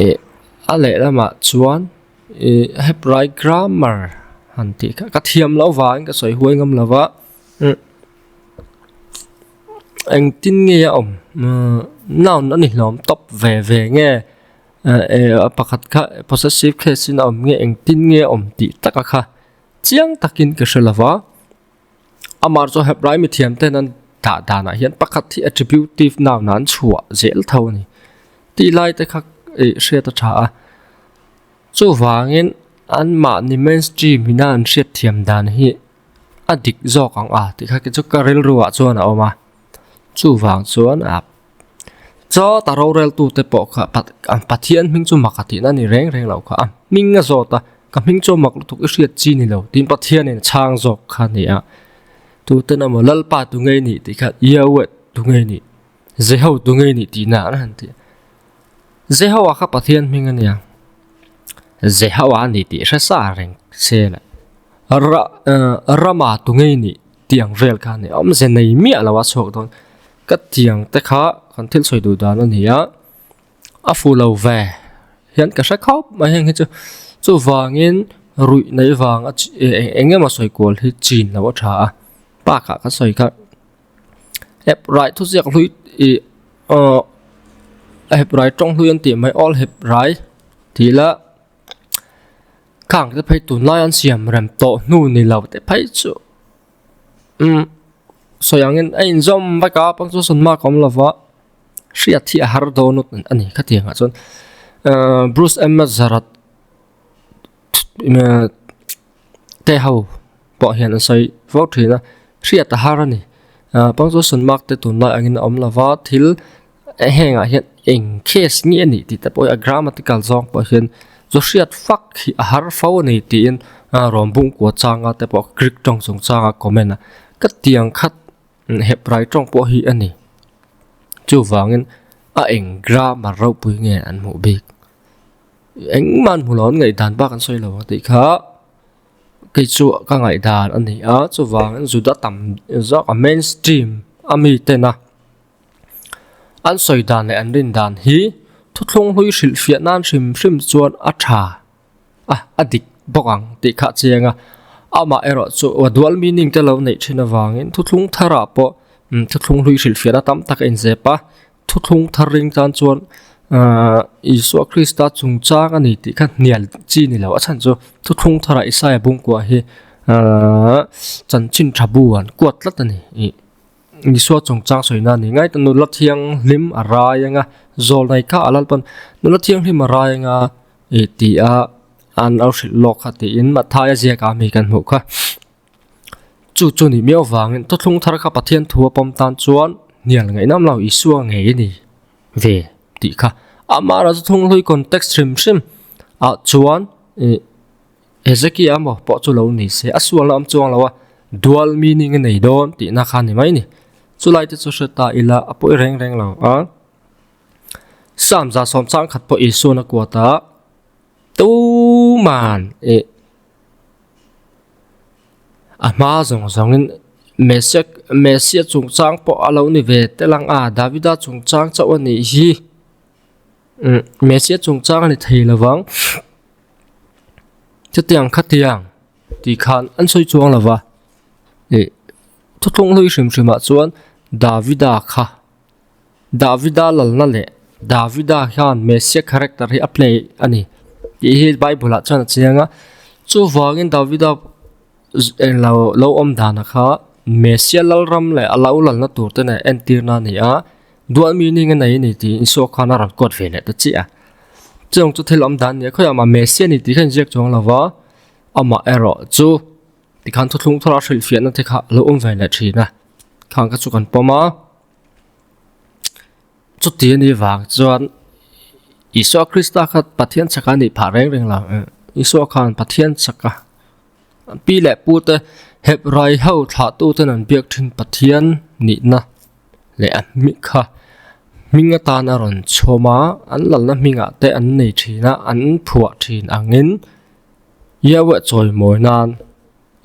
ih a lehlamah chuan ih hebrai grammar han tih kha ka thiam loh vangin ka sawi huai ngam lo va umm engtin nge a awm noun a ni hlawm tawp ve ve nge eh pakhat kha possessive case in a awm nge engtin nge a awm tih taka kha. Chiang takin ka hre lova, amah chu Hebrai mithiam ten an dah danah hian pakhat hi attributive noun ah an chhuah zel tho a ni tih lai te kha ih hriat a tha a, chuvangin anmahni mainstream ina an hriat thiam dan hi a dik zawk ang a tih kha chu ka rilru ah chuan a awm a, chuvang chuan a chaw ta roreltu te pawh kha Pathian hming chu mak a tihna a ni reng reng lo kha a hming a zawt a ka hming chu mak lutuk i hriat chi ni lo tiin Pathianin a chhang zawk kha a ni a tuten emaw Lalpa tu ngei nih tih kha Yahweh tu ngei nih Jeho tu ngei nih tihna an han ti a Jehoa kha Pathian hming a nia Jehoa a ni tih hre sa reng se la Rama tu ngei nih tih ang vel kha a ni awmze nei miah lo a chhuak dawn. Ka tiang te kha kan thil sawi duh dan a ni a, a fu lo ve hian ka hre khawp mai heng hi chu chuvangin ruih nei vang a eng emaw sawi kual hi chin lo a tha a bakah ka sawi kha ep rai thu ziak hlui ih aw ep rai tawng hlui an tih mai awl hep rai tih lah khang te phei tunlai an siam rem tawh hnu ni lo te phei chu. Umm sawi angin a inzawm vek a punctuation mark a awm lo va hriat hi a har dawn a ni khatiang ah chuan ahh Bruce M Zarat te ho pawh hian an sawi fo thin a hriat a har a ni ahh punctuation mark te tunlai angin a awm lo va thil hengah hian eng case nge a nih tih te pawh hi a grammatical zawng pawh hian chu hriat fak hi a har fo a ni tiin rawn bung kua changa te pawh Greek tawng chung changa comment a ka tiang khat Hebrai tawng pawh hi a ni chuvangin a eng grammar ropui nge an hmuh bik. Engmah an hmu lo an ngaihdan bak an sawi lo ang tih kha kei chu ka ngaihdan a ni a, chuvangin Juda tam zawk a mainstream a mi tena an sawi dan leh an rin dan hi thuthlung hlui hrilhfiah nan hrim hrim chuan a tha a, a dik bawk ang tih kha a chiang a, amah erawh chu dual meaning te lo neih thin avangin thuthlung tharah pawh thuthlung hlui hrilhfiahna tam tak a inzep a. Thuthlung thar ring tan chuan ahh Isua Krista chungchang a ni tih kha hnial chi ni lo a chhan chu thuthlung tharah Isaia bungkua hi ahh chanchin tha bu an kuat tlat a ni ih Isua chungchang sawi na a ni ngai ta nula thianghlim a rai anga zawlnai kha a lalpan nula thianghlim a rai anga ih tih a an lo hrilh lawk kha tiin Mathaia ziaka mi kan hmuh kha. Chu chu ni miau vangin thuthlung thar kha Pathian thu a pawm tan chuan hnial ngaihnam lo Isua ngei a ni ve tih kha amah erawh chu thung hlui context hrim hrim ah chuan ih Hezekia emaw pawh chu lo ni se a sualna awm chuang lo a dual meaning a nei dawn tihna kha a ni mai a ni. Chulai te chu hre ta ila a pawi reng reng lo a, Psalm 100 changkhat pawh Isuan a kuat a tuman ih. A hma zawng zawngin Mesek Messia chungchang pawh a lo ni ve tel ang a, Davida chungchang chauh a nih hi. Umm Messia chungchang a ni thei lo vang. Chutiang khatiang tih khan an sawi chuang lo va, ih thuthlung hlui hrim hrimah chuan Davida kha Davida lalna leh Davida hian Messia character hi a play a ni tih hi Bible ah chuan a chiang a, chuvangin Davida englo lo awm dana kha Messia lalram leh a lo lalna tur te nen entirna a ni a, dual meaning a nei a ni tiin Isua khan a rawn quote ve leh ta chiah a, chung chu thil awm dan a ni a, khawiah mah Messia a ni tih kha a inziak chuang lo va, amah erawh chu. Tikhan thuthlung thar a hrilhfiahna te kha a lo awm ve leh thin a, khang kha chu kan pawm a. Chuti a nih vang chuan Isua Krista kha Pathian chaka a nih phah reng reng lo. Isua khan Pathian chaka pi leh pu te Hebrai ho thlah tu ten an biak thin Pathian nihna leh a hming kha hming atan a rawn chhawm a, an lalna hmingah te an nei thin a, an phuah thin angin. Yahweh chawimawi nan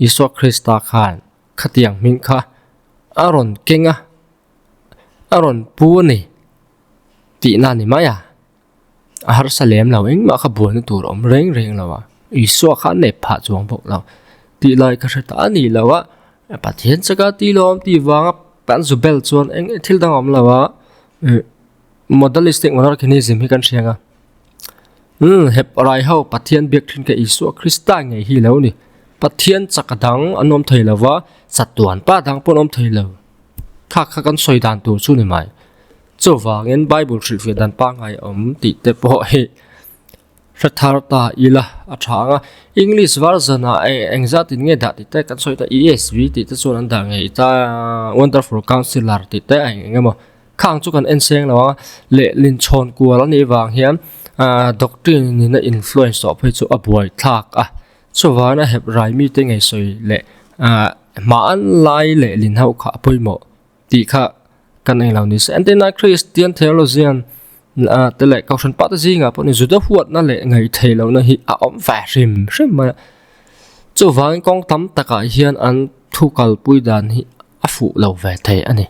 Isua Krista khan khatiang hming kha a rawn keng a, a rawn pu a ni tihna a ni mai a. A harsa lem lo, engmah kha buaina tur a awm reng reng lo a, Isua kha a nep phah chuang bawk lo tih lai ka hre ta a ni lo a, Pathian chaka tih lawm tih vanga kan zu bel chuan eng thil dang a awm lo a, Modalistic Monarchianism hi kan hria ang a. Umm, Hebrai ho Pathian biak thin kha Isua Krista ngei hi lo ni. Pathian chak dang an awm thei lo va, chatuan pa dang pawh an awm thei lo. Kha kha kan sawi dan tur chu ni mai. Chuvangin Bible hrilhfiah dan pangngai awm tih te pawh hi hre thar ta ila a tha ang a. English version ah engzat in nge dah tih te kan sawi ta ESV tih te chuan an dah ngei ta Wonderful Counselor tih te a eng emaw. Khang chu kan en seng lo a, lehlin chhawn kual a nih vang hian ahh doctrine in a influence tawh phei chu a buai thlak a, chuvangin a hep rai mite ngei sawi leh ahh hma an lai lehlin ho kha a pawimawh tih kha kan eng lo ni se. Entirna Christian theologian ah te leh Kohhran pa te zingah pawh ni Juda huatna leh ngaihtheih lohna hi a awm ve hrim hrim mai a, chuvangin kawng tam takah hian an thu kalpui dan hi a fuh lo ve thei a ni.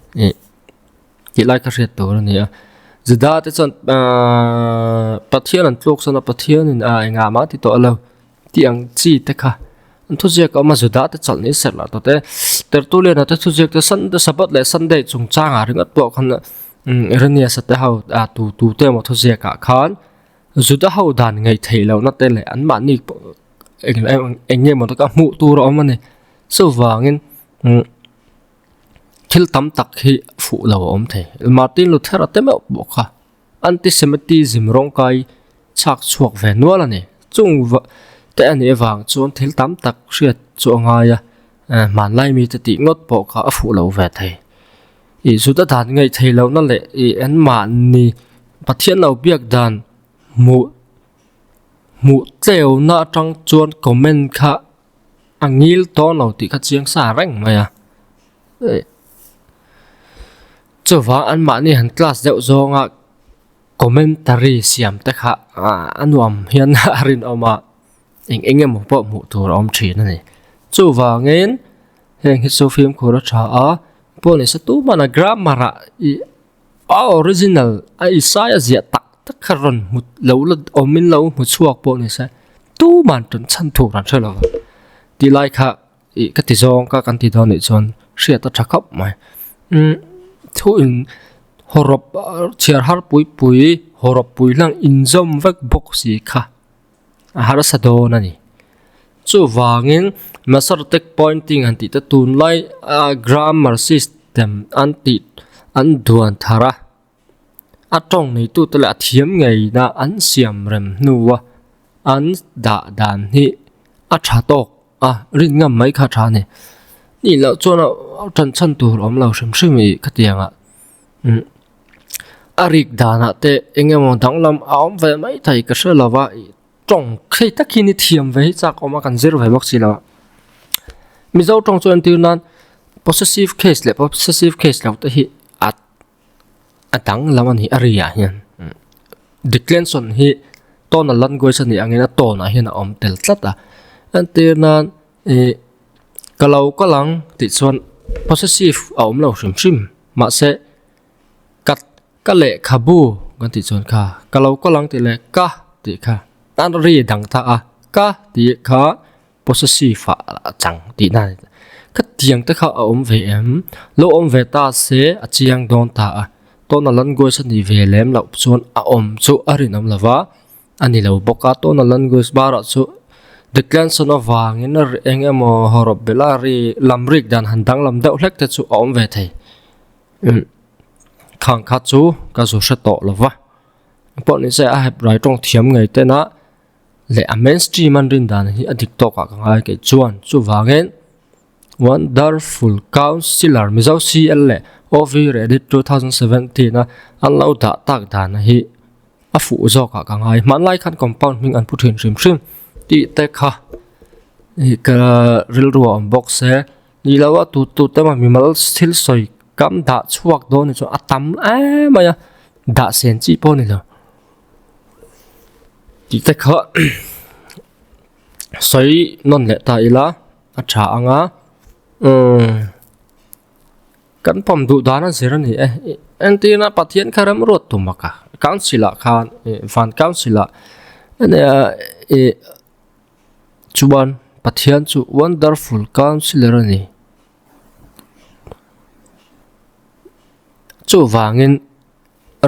Tih lai kha hriat tur a ni a Juda te chuan ahh Pathian an tluk sawn a Pathian in ah engah mah ti tawh lo tih ang chi te kha an thuziak a awm a Juda te chawlh ni serh lah tawh te Tertullian a te thuziak te Sunday Sabbath leh Sunday chungchang ah ringawt pawh khan umm Irenaeus a te ho ah tu tu te emaw thuziak ah khan Juda ho dan ngaih theih lohna te leh an mahni pawh eng eng nge maw taka hmuh tur a awm a ni chuvangin umm. Thil tam tak hi fuh lo a awm thei. Martin Luther-a te meuh pawh kha anti-Semitism rawngkai chhak chhuak ve nual a ni. Chung te a nih avang chuan thil tam tak hriat chu a ngai a, hmanlai mite tih ngawt pawh kha a fuh lo ve thei. Ih Juda dan ngaih theih lohna leh ih anmahni Pathian lo biak dan hmuh hmuh tleuna atang chuan comment kha A ngil tawn lo tih kha chiang sa reng mai a chuvang an mahni han class deuh zawnga Commentary siam te kha a nuam hian a rinawm a, eng eng emaw pawh hmuh tur a awm thin a ni. Chuvangin heng hi chu fimkhur a tha a, pawh ni se tumah grammar ah ih a original a Isaiah ziah tak tak kha rawn hmu lo la awmin lo hmu chhuak pawh ni se tumah tan chhan tur an hre lo va, tilai kha ih ka ti zawng ka kan ti dawn nih chuan hriat a tha khawp mai umm thu in hawrawp chhiar har pui pui hawrawp pui hlang inzawm vek bawk si kha a harsa dawn a ni chuvangin Masoretic pointing han tih te tunlai a grammar system an tih an duan thar a a tawng neitute leh a thiam ngeina an siam rem hnua an dah dan hi a tha tawk. A rin ngam mai kha tha a ni. Nih loh chuan a tan chhan tur awm lo hrim hrim i khatiang ah umm a rik danah te eng emaw danglam a awm ve mai thei ka hre lo va ih tawng khei tak hi ni thiam ve hi chak awm a kan zir ve bawk si lo a. Mizo tawng chu entir nan possessive case leh possessive case lo te hi a a danglam a ni a ri ah hian declension hi tonal language a nih angin a tone ah hian a awm tel tlat a entir nan ih ka lo kal ang tih chuan possessive a awm lo hrim hrim mahse ka ka lehkhabu kan tih chuan kha ka lo kal ang tih leh ka tih kha a ri dang ta a ka tih kha. Possessive ah a chang tih na a ni. Ka tiang te kha a awm ve em? Lo awm ve ta se a chiang dawn ta a. Tonal language a nih ve lem loh chuan a awm chu a rinawm lo va, a ni lo bawk a. Tonal language barah chu declension avangin eng emaw hawrawp bela ri lam rik dan han danglam deuh hlek te chu a awm ve thei. Umm khang kha chu ka zu hre tawh lo va. Pawh ni se a hep rai tawng thiam ngei tena. Leh a mainstream an rin dan hi a dik tawk ah ka ngai kei chuan chuvangin Wonderful Counsellor Mizo CL leh OV Reddit 2017 a an lo dah tak dan hi a fuh zawk ah ka ngai hmanlai khan compound hming an pu thin hrim hrim tih te kha ih ka rilru a awm bawk se ni lo a tu tu te mah mimal thil sawi kam dah chhuak dawn ni chuan a tam em mai a dah sen chi pawh a ni lo. Tih te kha sawi nawn leh ta ila a tha ang a umm kan pawm duh dan a zir a ni e entirna Pathian kha remruat tum a ka council ah khan ih van council ah ania ih chuan Pathian chu wonderful counsellor a ni chuvangin.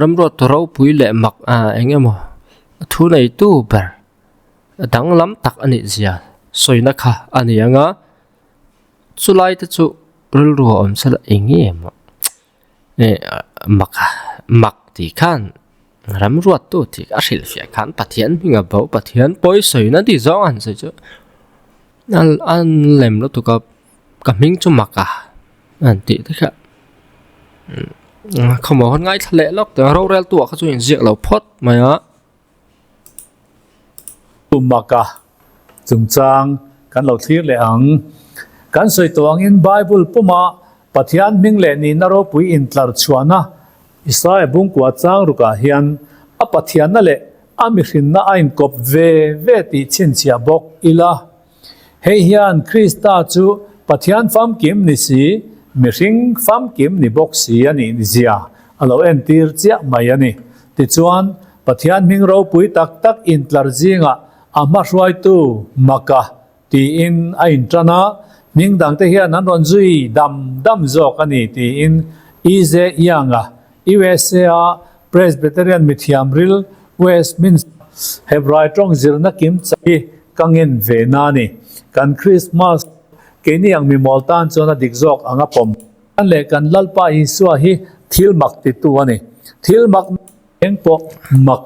Ramruat ropui leh mak ah eng emaw thu neitu ber danglam tak a nih zia sawina kha a ni ang a, chulai te chu rilru a awm sela eng nge maw eh mak mak tih khan ramruat tu tih a hrilhfiah khan Pathian hming a bo Pathian pawi sawina tih zawng a han sawi chu a lem lutuk a. Ka hming chu mak a an tih te kha khawmaw hawn ngaithla leh lawk teh a rorel tu ah kha chu inziak lo phawt mai a. Pu Maka chungchang kan lo thlir leh ang. Kan sawi tawh angin Bible puma Pathian hming leh nihna ropui intlar chhuahna Isaia bungkua chang rukah hian a Pathianna leh a mihrinna a inkawp ve ve tih chhinchhiah bawk ila. Hei hian Krista chu Pathian famkim ni si, mihring famkim ni bawk si a nih zia a lo entir chiah mai a ni. Tichuan, Pathian hming ropui tak tak intlar zingah a hmahruaitu Maka tiin a intan a, hming dangte hian an rawn zui dam dam zawk a ni tiin EJ Young-a, USA-a Presbyterian mithiam ril Westminster Hebrai tawng zirna kim chai ka ngen ve na ni. Kan Christmas keini ang mimawl tan chuan a dik zawk ang a pawm. Kan leh kan Lalpa Isua hi thil mak titu a ni. Thil mak eng pawh mak.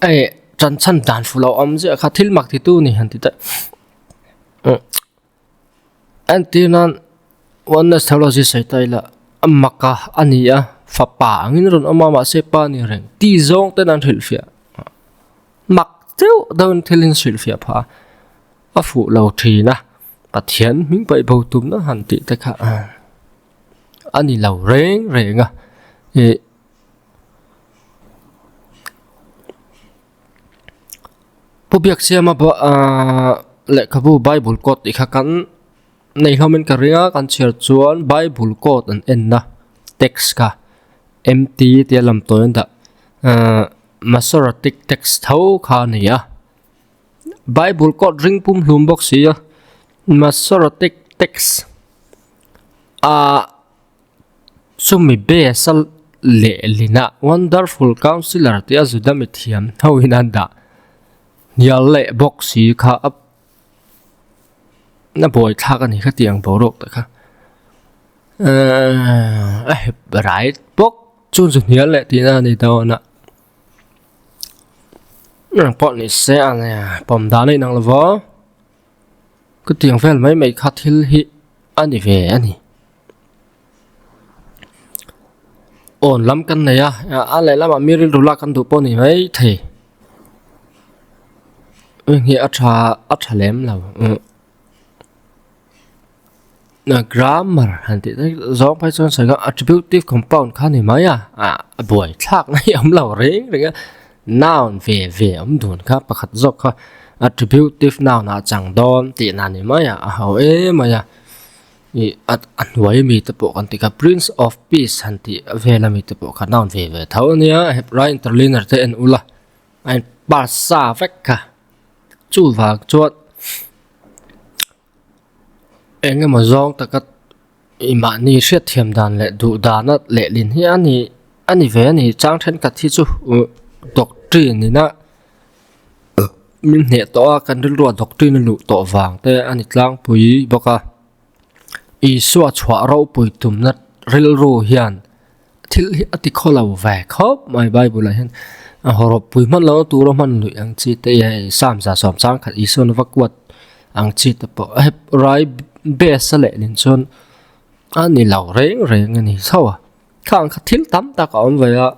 Ei, ṭan chhan dan fu lo awm ziah kha thil mak titu ni han ti teh. Entir nan Oneness Theology sawi ta ila a mak a a ni a fapa angin rawn awm a mahse pa ni reng ti zawng ten an hrilhfiah mak deuh deuhin thil in hrilhfiah phah a a fuh lo thin a Pathian hming paih bo tumna han tih te kha a ni lo reng reng a. Ih Pu Biaksiama ah lehkhabu Bible code tih kha kan nei hlawmin ka ring a kan chhiar chuan Bible code an enna text kha MT tia lam tawi an dah ah Masoretic text tho kha a ni a Bible code ring pum hlum bawk si a Masoretic text ah. Chumi base a lehlin a Wonderful Counselor tih a Juda mithiam ho in a dah hnial leh bawk si kha a a buai thlak a ni kha tiang boruak te kha ehh a hep rai bawk chu chu hnial leh tihna a ni dawn a eng pawh ni se a nia pawm dan a inang lo va ka tiang vel mai mai kha thil hi a ni ve a ni. Awn lam kan nei a a lehlamah mi rilru lak kan duh pawh a ni maithei heng hi a tha a tha lem lo grammar han tih te zawng phei chuan sawi kha attributive compound kha a ni mai a ah a buai thlak na hi a awm lo reng reng a noun ve ve awm dun kha pakhat zawk kha attributive noun ah a chang dawn tih na a ni mai a a ho em mai a. Ih a a hnuai ami te pawh kan ti kha prince of peace han tih vel ami te pawh kha noun ve ve tho ania heplai interlinear te en ula a in pass sa vek kha chu vang chuan eng emaw zawng taka ih mahni hriatthiam dan leh duh dana lehlin hi a ni a ni ve a ni chang thenkhat hi chu uh doctrine ina min hneh tawh a kan rilruah doctrine a luh tawh vang te a ni tlangpui bawk a Isua chhuah ropui tumna rilru hian thil hi a ti khaw lo ve khawp mai bible ah hian a hawrawp pui hman lohna tura hman luih ang chi te hei sam za sawm chang khat Isua na va kuat ang chi te pawh a hep rai base a lehlin chuan a ni lo reng reng a ni chauh a khang kha thil tam tak a awm ve a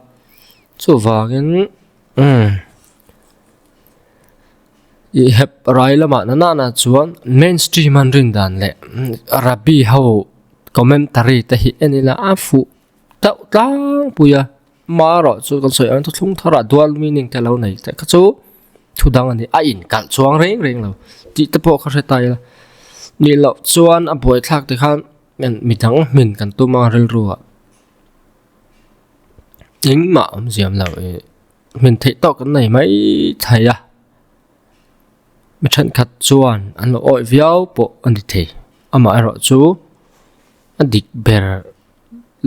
chuvangin umm Ih hep rai lamah na nana chuan mainstream an rin dan leh rabbi ho commentary te hi en ila a fuh deuh tlangpui a marawh chu kan sawi ang thuthlung tharah dual meaning te lo nei te kha chu thu dang a ni a inkalh chuang reng reng lo tih te pawh ka hre ta ila nih loh chuan a buaithlak te khan midang hmin kan tum a rilru ah engmah awmzia awm lo ih. Hmin theih tawk kan nei mai thei a, mi thenkhat chuan an lo awih viau pawh a ni thei. Amaherawh chu a dik ber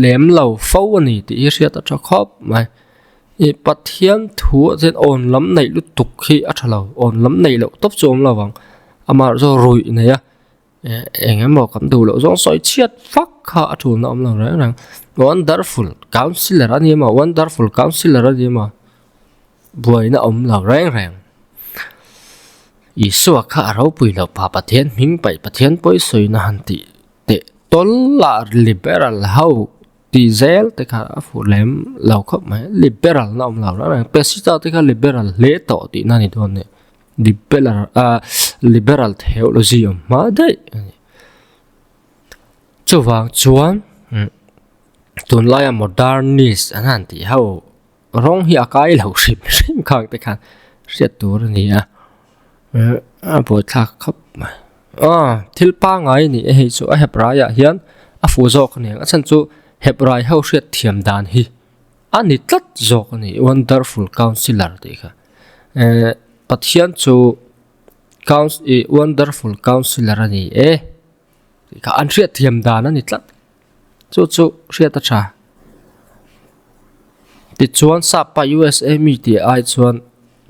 lem lo fo a ni tih hi hriat a tha khawp mai. Ih Pathian thu ah chuan awn lam neih lutuk hi a tha lo, awn lam neih loh tawp chu a awm lo vang. Amaherawh chu ruih nei a. Eng emaw kan duh loh zawng sawi chhiat vak kha a tulna awm lo reng reng. Wonderful counsellor a ni emaw wonderful counsellor a ni emaw buaina awm lo reng reng. Isua kha a ropui loh pa Pathian hming paih Pathian pawi sawina han tih teh tawl a liberal ho tih zel te kha a fuh lem lo khawp mai. Liberal na awm lo reng reng. Pesita te kha liberal hle tawh tihna a ni dawn nia. Liberal ah liberal theology awm hma daih a ni. Chuvang chuan tunlaia modernist an han tih ho rawng hi a kai lo hrim hrim khang te khan hriat tur a ni a a buaithlak khawp mai. Aw thil pangngai a ni a hei chu a Hebraiah hian a fuh zawk a ni ang a chhan chu Hebrai ho hriat thiam dan hi a ni tlat zawk a ni wonderful counsellor tih kha. Eh Pathian chu coun ih wonderful counsellor a ni e tih kha an hriat thiam dan a ni tlat chu chu hriat a tha tichuan sap pa USA mi tih ai chuan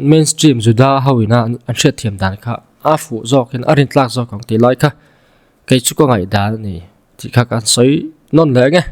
mainstream juda ho ina an hriat thiam dan kha a fuh zawk in a rin tlak zawk ang tih lai kha kei chu ka ngaih dan a ni tih kha kan sawi nawn leh ang e.